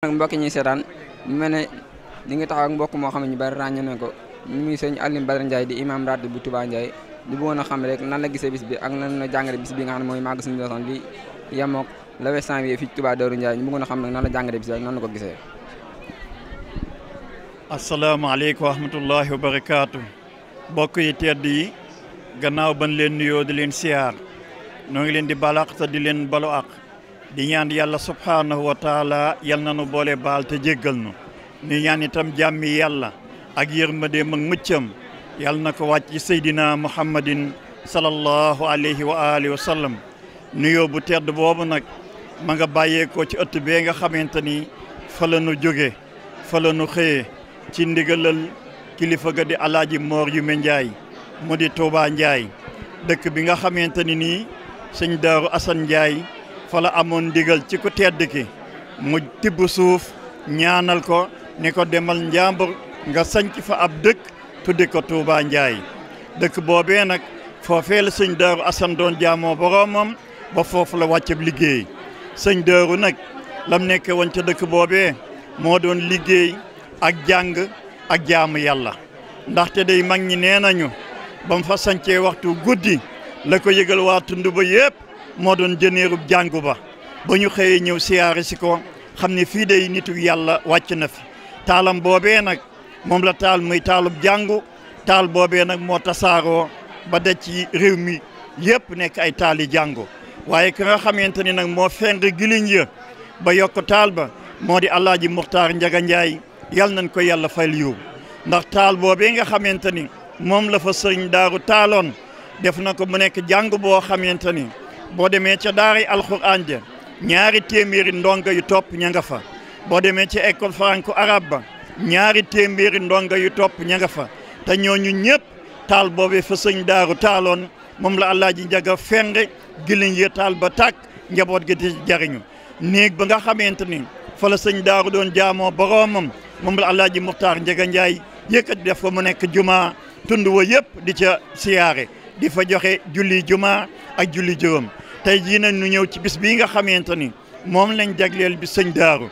nag mbokk ñi seetaan ñu mel ne ñu ngi taxaw ak mbokk moo xam ne ñu bari ràññee nañ ko ñu muy sëñ Alioune Badara Ndiaye di imam ratib bu Touba Ndiaye di bëggoon a xam rek nan la gisee bis bi ak nan la jàngale bis bi nga xam ne mooy màgg suñu doon bi yemook le 20 janvier fii ci Touba Darou Ndiaye ñu bëggoon a xam nag nan la jàngale bis bi ak nan la ko gisee. asalaamaaleykum wa rahmatullahi wa barakaatu. mbokk yi tedd yi gannaaw ban leen nuyoo di leen siyaar noo ngi leen di balaq te di leen balu ak di ñaan yàlla subhaanahu wa taala yal na nu boole baal te jéggal nu ni ñaan itam jàmmi yàlla ak yërmandeem ak muccam yal na ko wàcc ci seydina muhammadin sallallahu alayhi wa alihi wa sallam nuyoo bu tedd boobu nag ma nga bàyyeekoo ci ëtt bee nga xamante ni fa la nu jóge fa la nu xëyee ci ndigalal kilifa ga di alaaji Moor Yume Njaay mu di Touba Njaay dëkk bi nga xamante ni nii sëñ Daaru Asan Njaay fa la amoon ndigal ci ku tedd ki mu tibb suuf ñaanal ko ni ko demal njàmbur nga sanc fa ab dëkk tudde ko Touba Njaay dëkk boobee nag foofee la sëñ Daaru Asan doon jaamoo boroomam ba foofu la wàccab liggéey sëñ Daaru nag lam nekke woon ca dëkk boobee moo doon liggéey ak jàng ak jaamu yàlla ndaxte day mag ñi nee nañu ba mu fa sancee waxtu guddi la ko yëgal waa tund ba yépp moo doon jëneerub jàngu ba ba ñu xëyee ñëw siyaare si ko xam ne fii day nitu yàlla wàcc na fi taalam boobee nag moom la taal muy taalub jàngu taal boobee nag moo tasaaroo ba daj ci réew mi yépp nekk ay taali jàngu waaye ki nga xamante ni nag moo feng giliñ ya ba yokk taal ba moo di Alaaji Muxtaar Njaga Njaay yal nañ ko yàlla fayal yiw ndax taal boobee nga xamante ni moom la fa sëriñ Daaru taaloon def na ko mu nekk jàng boo xamante ni boo demee ca daari alxuraan ja 200 ndonga yu topp ña nga fa boo demee ca école franco arabe ba 200 ndonga yu topp ña nga fa te ñooñu ñëpp taal boobee fa sëñ Daaru taaloon moom la Alaaji Njaga feng giliñ ya taal ba tàkk njaboot gi di jariñu néeg ba nga xamante ni fa la sëñ Daaru doon jaamoo boroomam moom la Alaaji Muxtaar Njaga Njaay yëkkat def ko mu nekk jumaa tund wa yëpp di ca siyaare di fa joxe julli jumaa ak julli juróom tey jii nag ñu ñëw ci bis bii nga xamante ni moom lañ jagleel bi sëñ Daaru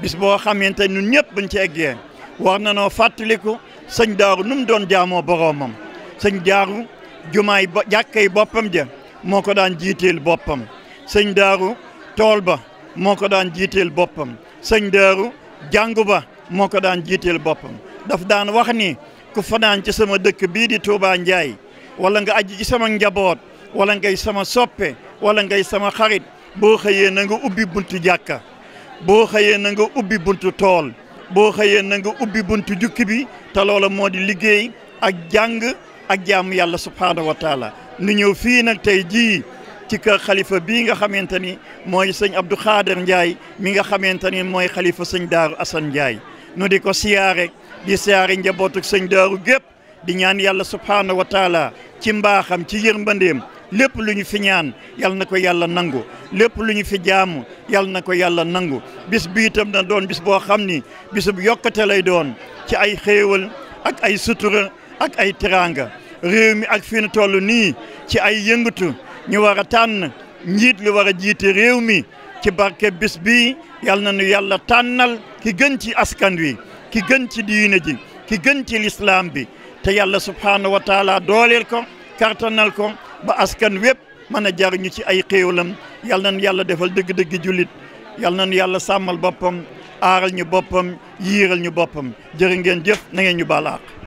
bis boo xamante ni ñun ñëpp buñ ci eggee war na noo fàttaliku sëñ Daaru nu mu doon jaamoo boroomam sëñ Daaru jumaay ba jàkkay boppam ja moo ko daan jiiteel boppam sëñ Daaru tool ba moo ko daan jiiteel boppam sëñ Daaru jàngu ba moo ko daan jiiteel boppam daf daan wax ni ku fanaan ci sama dëkk bii di Touba Njaay wala nga aji ci sama njaboot wala ngay sama soppe wala ngay sama xarit boo xëyee na nga ubbi buntu jàkka boo xëyee na nga ubbi buntu tool boo xëyee na nga ubbi buntu jukki bi te loola moo di liggéey ak jàng ak jaamu yàlla subhaanahu wa taala nu ñëw fii nag tey jii ci kër xalifa bii nga xamante ni mooy sëñ Abdou Khader Ndiaye mi nga xamante ni mooy xalifa sëñ Daaru Asan Ndiaye nu di ko siyaare di siyaare njabootu sëñ Daaru gépp di ñaan yàlla subhaanahu wa taala ci mbaaxam ci yërmandeem lépp lu ñu fi ñaan yal na ko yàlla nangu lépp lu ñu fi jaamu yal na ko yàlla nangu bis bi itam na doon bis boo xam ni bisub yokkate lay doon ci ay xéewal ak ay sutura ak ay teraanga réew mi ak fi nu toll nii ci ay yëngatu ñu war a tànn njiit lu war a jiite réew mi ci barke bis bi yal na nu yàlla tànnal ki gën ci askan wi ki gën ci diine ji ki gën ci lislaam bi te yàlla subhaanahu wa taala dooleel ko kartanal ko ba askan wépp mën a jariñu ci ay xéewalam yal na nu yàlla defal dëgg-dëgg jullit yal na nu yàlla sàmmal boppam aaral ñu boppam yiiral ñu boppam jërë ngeen jëf na ngeen ñu baal àq